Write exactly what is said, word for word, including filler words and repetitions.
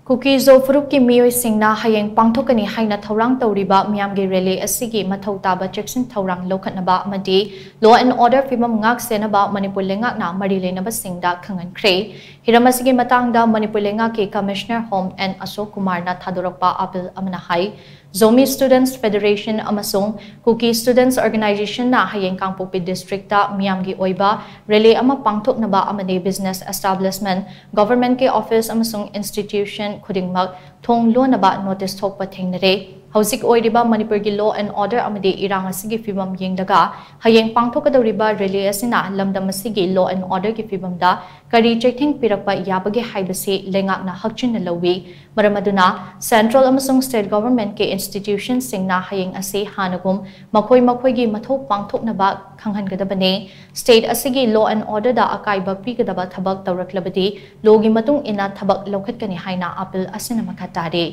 ꯀꯨꯀꯤ ꯖꯣ ꯐꯨꯔꯨꯞꯀꯤ ꯃꯤꯑꯣꯏꯁꯤꯡꯅ ꯍꯌꯦꯡ ꯄꯥꯡꯊꯣꯛꯀꯅꯤ ꯍꯥꯏꯅ ꯊꯧꯔꯥꯡ ꯇꯧꯔꯤꯕ ꯃꯤꯌꯥꯝꯒꯤ rally ꯑꯁꯤꯒꯤ ꯃꯊꯧ ꯇꯥꯕ ꯆꯦꯛꯁꯤꯟ ꯊꯧꯔꯥꯡ ꯂꯧꯈꯠꯅꯕ ꯑꯃꯗꯤ law and order ꯐꯤꯕꯝ ꯉꯥꯛ ꯁꯦꯟꯅꯕ ꯃꯅꯤꯄꯨꯔ ꯂꯩꯉꯥꯛꯅ ꯃꯔꯤ ꯂꯩꯅꯕꯁꯤꯡꯗ ꯈꯪꯍꯟꯈ꯭ꯔꯦ꯫ ꯍꯤꯔꯝ ꯑꯁꯤꯒꯤ ꯃꯇꯥꯡꯗ ꯃꯅꯤꯄꯨꯔ ꯂꯩꯉꯥꯛꯀꯤ Commissioner Home N ꯑꯁꯣꯛ ꯀꯨꯃꯥꯔꯅ ꯊꯥꯗꯣꯔꯛꯄ appeal ꯑꯃꯅ ꯍꯥꯏ, Zomi Students Federation ꯑꯃꯁꯨꯡ Kuki Students Organizationꯅ ꯍꯌꯦꯡ ꯀꯥꯡꯄꯣꯛꯄꯤ districtꯇ ꯃꯤꯌꯥꯝꯒꯤ ꯑꯣꯏꯕ rally ꯑꯃ ꯄꯥꯡꯊꯣꯛꯅꯕ ꯑꯃꯗꯤ business establishment, governmentꯀꯤ office ꯑꯃꯁꯨꯡ institution ꯈꯨꯗꯤꯡꯃꯛ ꯊꯣꯡ ꯂꯣꯟꯅꯕ notice ꯊꯣꯛꯄ ꯊꯦꯡꯅꯔꯦ꯫ ꯍꯧꯖꯤꯛ ꯑꯣꯏꯔꯤꯕ ꯃꯅꯤꯄꯨꯔꯒꯤ law and order ꯑꯃꯗꯤ ꯏꯔꯥꯡ ꯑꯁꯤꯒꯤ ꯐꯤꯕꯝ ꯌꯦꯡꯂꯒ ꯍꯌꯦꯡ ꯄꯥꯡꯊꯣꯛꯀꯗꯧꯔꯤꯕ rally ꯑꯁꯤꯅ ꯂꯝꯗꯝ ꯑꯁꯤꯒꯤ law and orderꯒꯤ ꯐꯤꯕꯝꯗ ꯀꯔꯤ ꯆꯩꯊꯦꯡ ꯄꯤꯔꯛꯄ ꯌꯥꯕꯒꯦ ꯍꯥꯏꯕꯁꯤ ꯂꯩꯉꯥꯛꯅ ꯍꯛꯆꯤꯟꯅ ꯂꯧꯏ꯫ ꯃꯔꯝ ꯑꯗꯨꯅ central ꯑꯃꯁꯨꯡ state governmentꯀꯤ institutionꯁꯤꯡꯅ ꯍꯌꯦꯡ ꯑꯁꯤ ꯍꯥꯟꯅꯒꯨꯝ ꯃꯈꯣꯏ ꯃꯈꯣꯏꯒꯤ ꯃꯊꯧ ꯄꯥꯡꯊꯣꯛꯅꯕ ꯈꯪꯍꯟꯒꯗꯕꯅꯤ꯫ State ꯑꯁꯤꯒꯤ law and orderꯗ ꯑꯀꯥꯏꯕ ꯄꯤꯒꯗꯕ ꯊꯕꯛ ꯇꯧꯔꯛꯂꯕꯗꯤ lawꯒꯤ ꯃꯇꯨꯡ ꯏꯟꯅ ꯊꯕꯛ ꯂꯧꯈꯠꯀꯅꯤ ꯍꯥꯏꯅ appeal ꯑꯁꯤꯅ ꯃꯈꯥ ꯇꯥꯔꯤ꯫